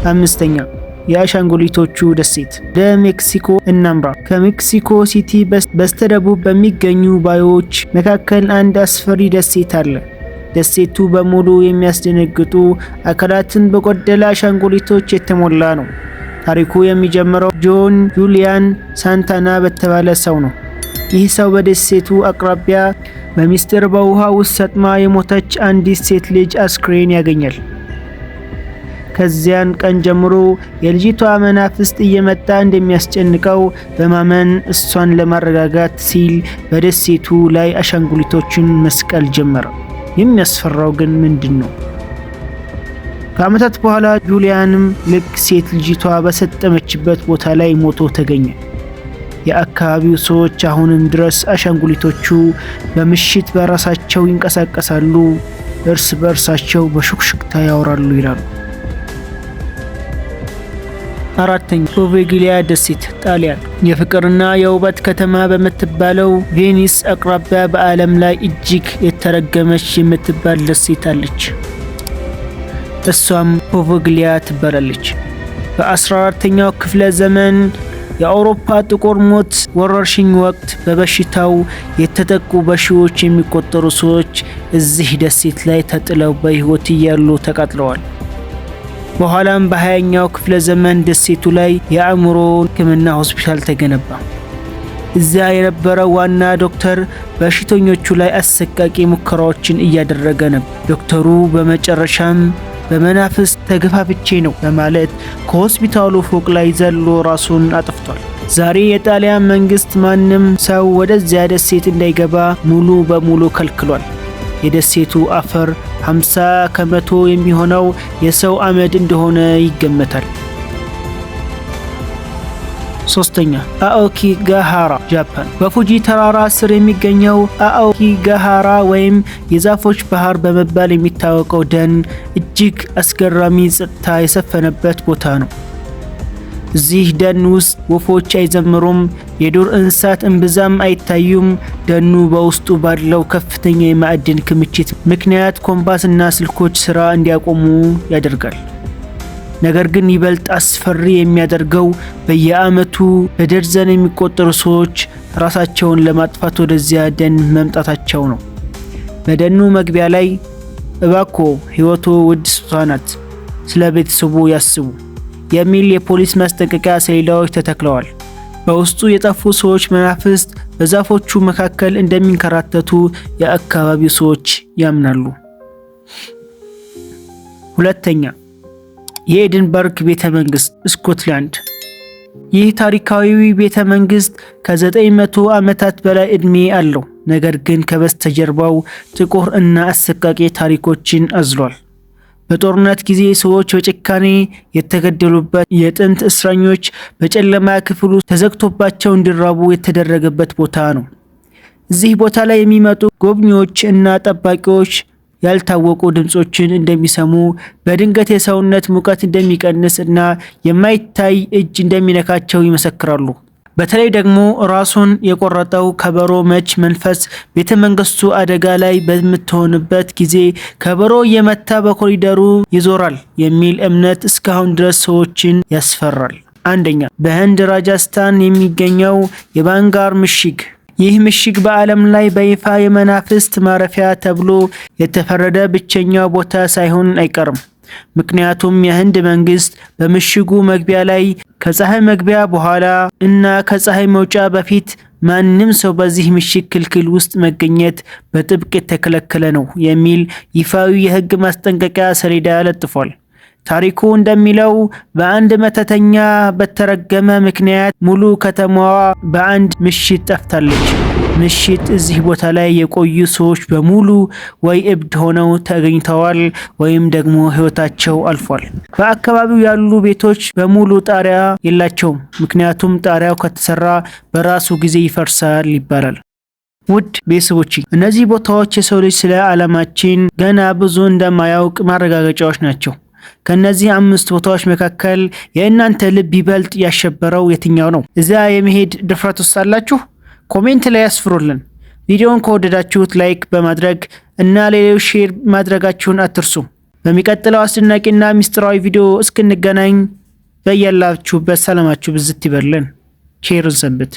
አምስተኛ፣ የአሻንጉሊቶቹ ደሴት። ወደ ሜክሲኮ እናምራ። ከሜክሲኮ ሲቲ በስተደቡብ በሚገኙ ባዮዎች መካከል አንድ አስፈሪ ደሴት አለ። ደሴቱ በሙሉ የሚያስደነግጡ አካላትን በጎደለ አሻንጉሊቶች የተሞላ ነው። ታሪኩ የሚጀምረው ጆን ጁሊያን ሳንታና በተባለ ሰው ነው። ይህ ሰው በደሴቱ አቅራቢያ በሚስጥር በውሃ ውስጥ ሰጥማ የሞተች አንዲት ሴት ልጅ አስክሬን ያገኛል። ከዚያን ቀን ጀምሮ የልጅቷ መናፍስት እየመጣ እንደሚያስጨንቀው በማመን እሷን ለማረጋጋት ሲል በደሴቱ ላይ አሻንጉሊቶችን መስቀል ጀመረ። የሚያስፈራው ግን ምንድን ነው? ከዓመታት በኋላ ጁሊያንም ልክ ሴት ልጅቷ በሰጠመችበት ቦታ ላይ ሞቶ ተገኘ። የአካባቢው ሰዎች አሁንም ድረስ አሻንጉሊቶቹ በምሽት በራሳቸው ይንቀሳቀሳሉ፣ እርስ በእርሳቸው በሹክሹክታ ያወራሉ ይላሉ። አራተኛ፣ ፖቬግሊያ ደሴት፣ ጣሊያን። የፍቅርና የውበት ከተማ በምትባለው ቬኒስ አቅራቢያ በዓለም ላይ እጅግ የተረገመች የምትባል ደሴት አለች። እሷም ፖቬግሊያ ትባላለች። በ14ኛው ክፍለ ዘመን የአውሮፓ ጥቁር ሞት ወረርሽኝ ወቅት በበሽታው የተጠቁ በሺዎች የሚቆጠሩ ሰዎች እዚህ ደሴት ላይ ተጥለው በሕይወት እያሉ ተቃጥለዋል። በኋላም በ20ኛው ክፍለ ዘመን ደሴቱ ላይ የአእምሮ ሕክምና ሆስፒታል ተገነባ። እዚያ የነበረው ዋና ዶክተር በሽተኞቹ ላይ አሰቃቂ ሙከራዎችን እያደረገ ነበር። ዶክተሩ በመጨረሻም በመናፍስት ተገፋፍቼ ነው በማለት ከሆስፒታሉ ፎቅ ላይ ዘሎ ራሱን አጥፍቷል። ዛሬ የጣሊያን መንግስት ማንም ሰው ወደዚያ ደሴት እንዳይገባ ሙሉ በሙሉ ከልክሏል። የደሴቱ አፈር 50% የሚሆነው የሰው አመድ እንደሆነ ይገመታል። ሶስተኛ፣ አኦኪጋሃራ፣ ጃፓን። በፉጂ ተራራ ስር የሚገኘው አኦኪጋሃራ ወይም የዛፎች ባህር በመባል የሚታወቀው ደን እጅግ አስገራሚ ጸጥታ የሰፈነበት ቦታ ነው። እዚህ ደን ውስጥ ወፎች አይዘምሩም፣ የዱር እንስሳት እምብዛም አይታዩም። ደኑ በውስጡ ባለው ከፍተኛ የማዕድን ክምችት ምክንያት ኮምፓስና ስልኮች ስራ እንዲያቆሙ ያደርጋል። ነገር ግን ይበልጥ አስፈሪ የሚያደርገው በየዓመቱ በደርዘን የሚቆጠሩ ሰዎች ራሳቸውን ለማጥፋት ወደዚያ ደን መምጣታቸው ነው። በደኑ መግቢያ ላይ "እባክዎ፣ ሕይወትዎ ውድ ስጦታ ናት፣ ስለ ቤተሰብዎ ያስቡ" የሚል የፖሊስ ማስጠንቀቂያ ሰሌዳዎች ተተክለዋል። በውስጡ የጠፉ ሰዎች መናፍስት በዛፎቹ መካከል እንደሚንከራተቱ የአካባቢው ሰዎች ያምናሉ። ሁለተኛ፣ የኤድንበርግ ቤተ መንግስት፣ ስኮትላንድ። ይህ ታሪካዊ ቤተ መንግስት ከ900 ዓመታት በላይ ዕድሜ አለው። ነገር ግን ከበስተጀርባው ጥቁር እና አሰቃቂ ታሪኮችን አዝሏል። በጦርነት ጊዜ ሰዎች በጭካኔ የተገደሉበት፣ የጥንት እስረኞች በጨለማ ክፍል ውስጥ ተዘግቶባቸው እንዲራቡ የተደረገበት ቦታ ነው። እዚህ ቦታ ላይ የሚመጡ ጎብኚዎች እና ጠባቂዎች ያልታወቁ ድምፆችን እንደሚሰሙ፣ በድንገት የሰውነት ሙቀት እንደሚቀንስ እና የማይታይ እጅ እንደሚነካቸው ይመሰክራሉ። በተለይ ደግሞ ራሱን የቆረጠው ከበሮ መቺ መንፈስ ቤተመንግስቱ አደጋ ላይ በምትሆንበት ጊዜ ከበሮ እየመታ በኮሪደሩ ይዞራል የሚል እምነት እስካሁን ድረስ ሰዎችን ያስፈራል። አንደኛ፣ በህንድ ራጃስታን የሚገኘው የባንጋር ምሽግ። ይህ ምሽግ በዓለም ላይ በይፋ የመናፍስት ማረፊያ ተብሎ የተፈረደ ብቸኛው ቦታ ሳይሆን አይቀርም። ምክንያቱም የህንድ መንግስት በምሽጉ መግቢያ ላይ ከፀሐይ መግቢያ በኋላ እና ከፀሐይ መውጫ በፊት ማንም ሰው በዚህ ምሽግ ክልክል ውስጥ መገኘት በጥብቅ የተከለከለ ነው የሚል ይፋዊ የህግ ማስጠንቀቂያ ሰሌዳ ለጥፏል። ታሪኩ እንደሚለው በአንድ መተተኛ በተረገመ ምክንያት ሙሉ ከተማዋ በአንድ ምሽት ጠፍታለች። ምሽት እዚህ ቦታ ላይ የቆዩ ሰዎች በሙሉ ወይ እብድ ሆነው ተገኝተዋል ወይም ደግሞ ህይወታቸው አልፏል። በአካባቢው ያሉ ቤቶች በሙሉ ጣሪያ የላቸውም፣ ምክንያቱም ጣሪያው ከተሰራ በራሱ ጊዜ ይፈርሳል ይባላል። ውድ ቤተሰቦች፣ እነዚህ ቦታዎች የሰው ልጅ ስለ ዓለማችን ገና ብዙ እንደማያውቅ ማረጋገጫዎች ናቸው። ከእነዚህ አምስት ቦታዎች መካከል የእናንተ ልብ ይበልጥ ያሸበረው የትኛው ነው? እዚያ የመሄድ ድፍረት ውስጥ አላችሁ? Comment ላይ ያስፍሩልን። ቪዲዮውን ከወደዳችሁት like በማድረግ እና ሌሎች share ማድረጋችሁን አትርሱ። በሚቀጥለው አስደናቂና ሚስጥራዊ ቪዲዮ እስክንገናኝ በያላችሁበት ሰላማችሁ ብዝት ይበልን። ቸር ሰንብቱ።